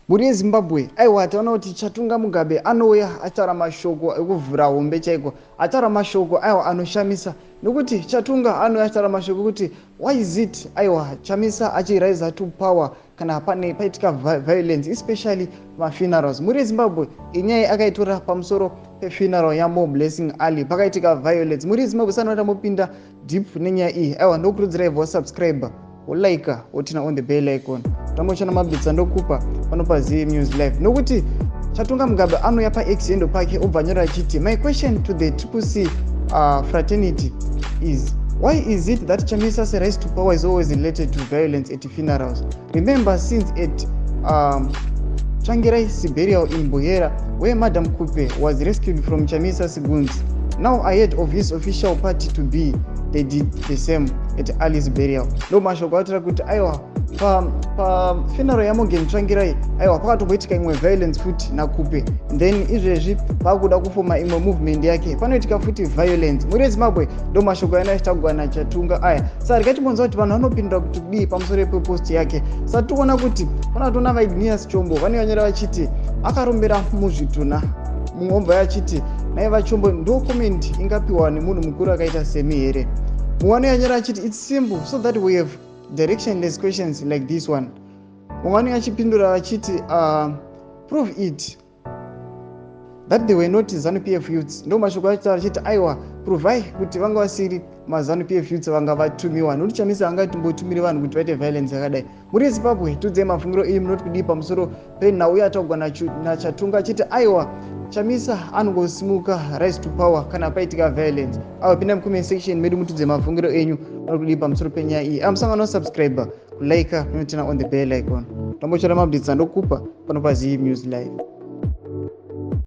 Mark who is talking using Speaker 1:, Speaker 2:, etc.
Speaker 1: Mhuri yeZimbabwe, aiwa, taona kuti Chatunga Mugabe anouya achitaura mashoko ekuvhura hombe chaiko, ataura mashoko, aiwa, anoshamisa, nekuti Chatunga anouya achitaura mashoko ekuti why is it, aiwa, Chamisa achirise to power kana pane paitika violence, especially mafunerals. Mhuri yeZimbabwe, inyaya akaitora pamusoro pefuneral yaMoreblessing Ali, pakaitika violence. Mhuri yeZimbabwe, sanota mopinda deep nenyaya iyi, aiwa, ndokurudzirai vosubscribe, wolike, woturn on the bell icon, tambochana mabitsa ndokupa pano paZim News Live. Nokuti Chatunga Mugabe anouya paX handle pake, obva anyora achiti, "My question to the Triple C fraternity is, why is it that Chamisa's rise to power is always related to violence at funerals? Remember since at Tsvangirai's burial in Buhera, where Madam Kupe was rescued from Chamisa's goons, now ahead of his official party to be, they did the same at Ali's burial." Ndo mashoko atira kuti, aiwa, pafuneral yaMorgan Tsvangirai, aiwa, pakatomboitika imwe violence futi naKupe. Then izvezvi pakuda kufoma imwe movement yake, panoitika futi violence. Muri yeZimbabwe, ndo mashoko aina achitagwa naChatunga aya. Saka rikatimbonzwa kuti vanhu vanopindura kuti kudii pamusoro pepost yake. Saka tikuona kuti panatoona vaIgnius Chombo vanenge vanyora vachiti akarombera muzvitunha. Mumwe wobva achiti, "Naiva Chombo, ndo comment ingapiwa nemunhu mukuru akaita semi here?" Mumwe anoyanyora achiti, "It's simple, so that we have directionless questions like this one." Mumwe anenge achipindura vachiti, "Prove it that they were not ZANU PF youths." Ndo mashoko achitaura achiti, aiwa, provai kuti vanga vasiri maZANU PF youths, vanga vatumiwa, nokuti Chamisa angatimbotumire vanhu kuti vaite violence yakadai. Muri yeZimbabwe, tiudzei mafungiro iyi, munoti kudii pamusoro penhau yataugwa naChatunga achiti, aiwa, Chamisa anongosimuka, rise to power, kana paitika violence? Aiwa, pinda mucomment section medu, mutudze mafungiro enyu, munoti kudii pamusoro penyaya iyi. Amusangano subscribe, kulike, noturn on the bell icon, tambochora maupdates andokupa pano paZim News Live.